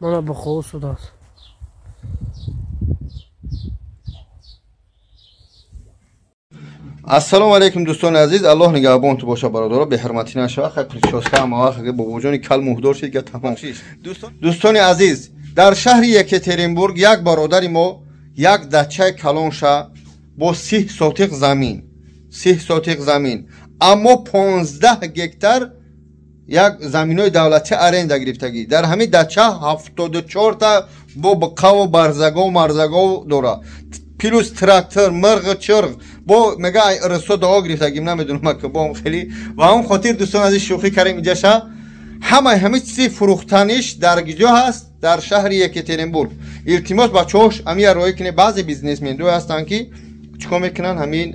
Мана бухо судааст. Ассалому алайкум дӯстони азиз, Аллоҳ нигаҳбонту боша бародаро, беҳурматӣ нашава. Хай прическа ҳама вақт бобоҷони кал муҳдор шид га тамом. Дӯстони азиз, дар шаҳри Екатеринбург як бародари мо як дачаи калонша бо 30 сотиқ замин, 30 сотиқ замин, аммо 15 гектар як заминои давлатӣ аренда гирифтагӣ. Дар ҳамин дача 74 та бо буқаву барзагов марзагов дора, плюс трактор, мирғ, чирғ, бо мега рисо дуо гирифтагим, намедонам ки бо хеле. Ва он хотир дӯстон азиз шӯхӣ кардем. Инҷаша ҳамаи ҳамин чизи фурӯхтаниш дар куҷо ҳаст? Дар шаҳри Екатеринбург. Илтимос бачаҳош ҳамин роҳӣ кунед. Баъзе бизнесмендое ҳастанд ки чикор мекунанд, ҳамин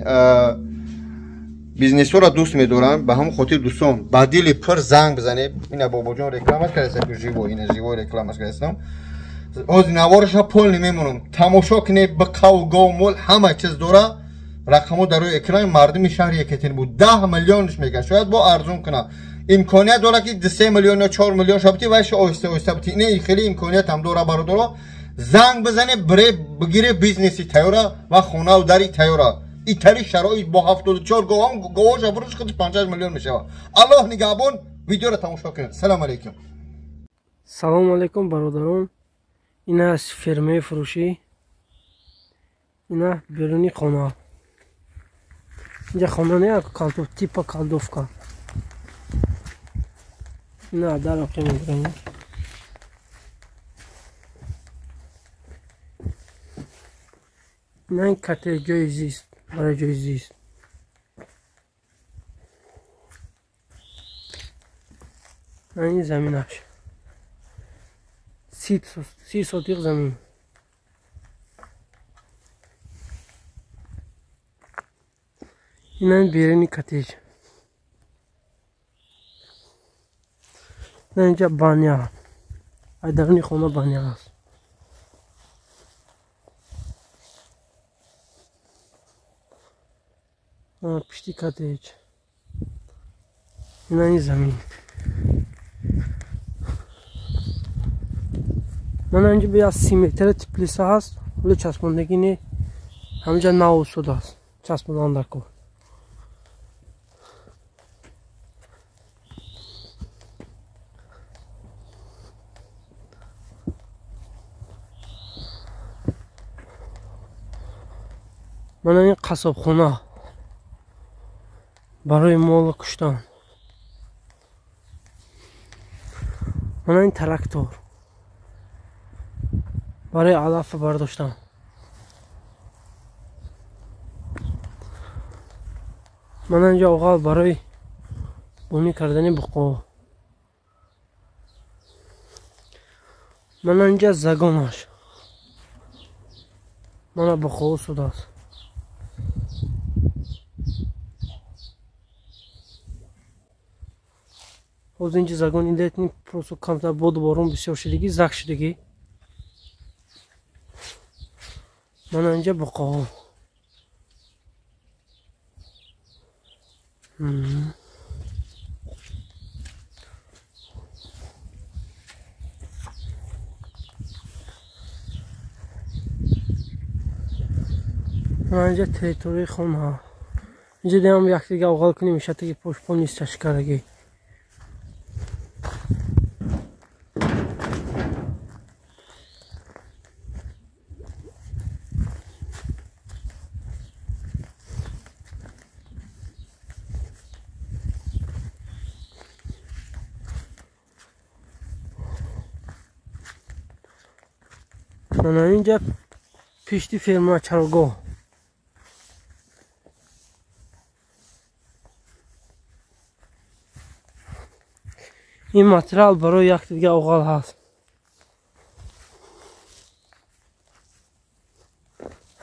бизнесҳоро дӯст медоранд. Ба ҳамон хотир дӯстон ба дили пур занг бизанед. Ина бобоҷон рекламаш кардастам, живо ина живо рекламаш кардастам. Ҳозир навораша пол намемонам, тамошо кунед. Биқав, гов, мол ҳама чиз дора. Рақамҳо дар рӯи экран. Мардуми шаҳри Екатеринбург 10 миллионш мегӯяд, шояд бо арзон кунад. Имконият дора ки 3 миллион ё 4 миллион шабти вайша оҳиста оҳиста бити. Ина хеле имконият ҳам дора бародаро. Занг бизанед, бире бигире бизнеси тайёра ва хонаву дари тайёра. Итари шароит бо 74 говам, говоша фурӯш худи 5 миллион мешавад. Аллоҳ нигаҳбон, видеоро тамошо кунед. Салом алейкум. Салом алейкум бародарон. Ина аз фермаи фурӯшӣ, ина беруни хона. Инҷа хона не, калдов, типа калдовка. Ина дар оқи мебарем. Ина ин кате ҷои зист, барои ҷои зист. Ин заминаш 30 сотиқ замин. Ина беруни коттедж. Ина инҷа баня, ай даруни хона баня аст. Пишти коттедж. Ина ин замин. Мана инҷа бия 30 метра теплиса ҳаст, вале часпондагӣ не, ҳаминҷа нав шудааст, часпондан дар кор. Мана ин қассобхона барои мол куштан. Мана ин трактор барои алаф бардоштан. Мана инҷа оғал барои бунӣ кардани буқо. Мана инҷа загонаш. Мана буқо судааст. Ҳозир инҷа загони летний просто камтар боду борон бисёр шудагӣ, зак шудагӣ. Мана инҷа буқоҳо. Мана инҷа территорияи хона. Инҷа диам якдига оғал кунем, ишатаги пошпон нест чашкарагӣ. Мана инҷа пишти ферма чарогоҳ. Ин материал барои якдига оғал ҳаст.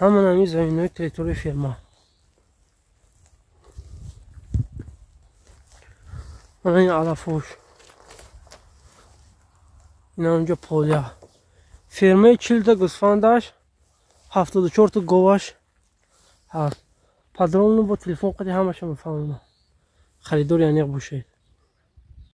Ҳаман ҳамин заминои территорияи ферма. Мана ин алафош. Ина онҷо поля. Фермаи 40 та гӯсфандаш, 74 та говаш ҳаст. Подробно бо телефон қади ҳамаша мефаҳмонам. Харидори аниқ бошед.